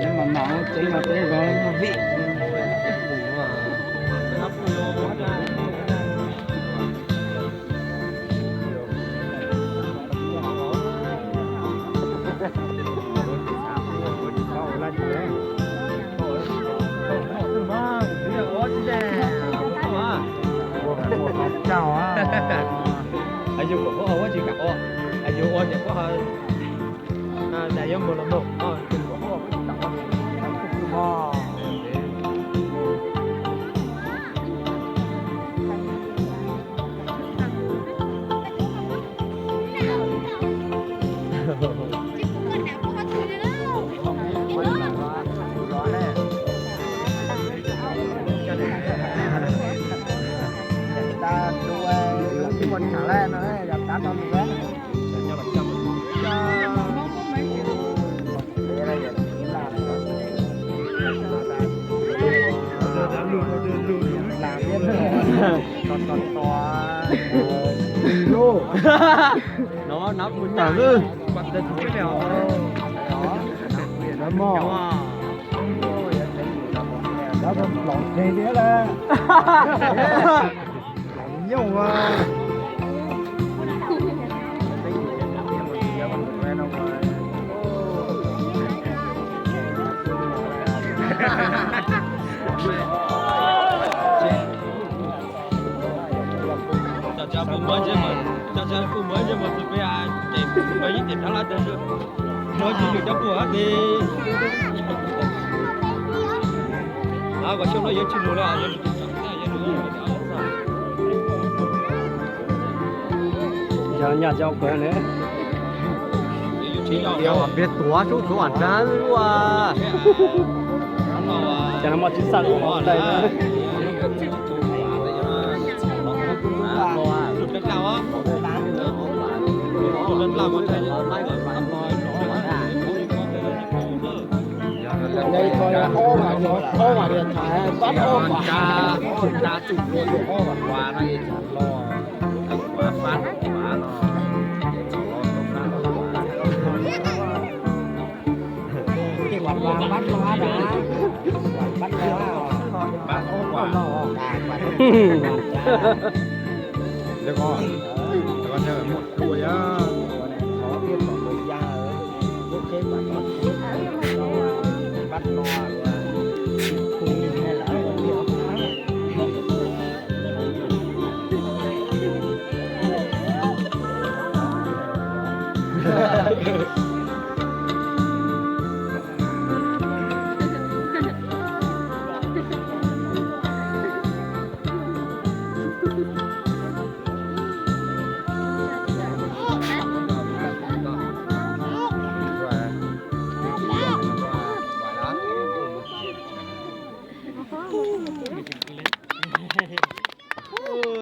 Mas no tsev no tsev zoo vim. Yus kom ua tsis kam ua, yus ua ces ua, yuav mus los mus. Yog nyaj cov kawg ne. Tias peb tuav sub tuav nrab ua. Cas no mas tsis xav ua dais.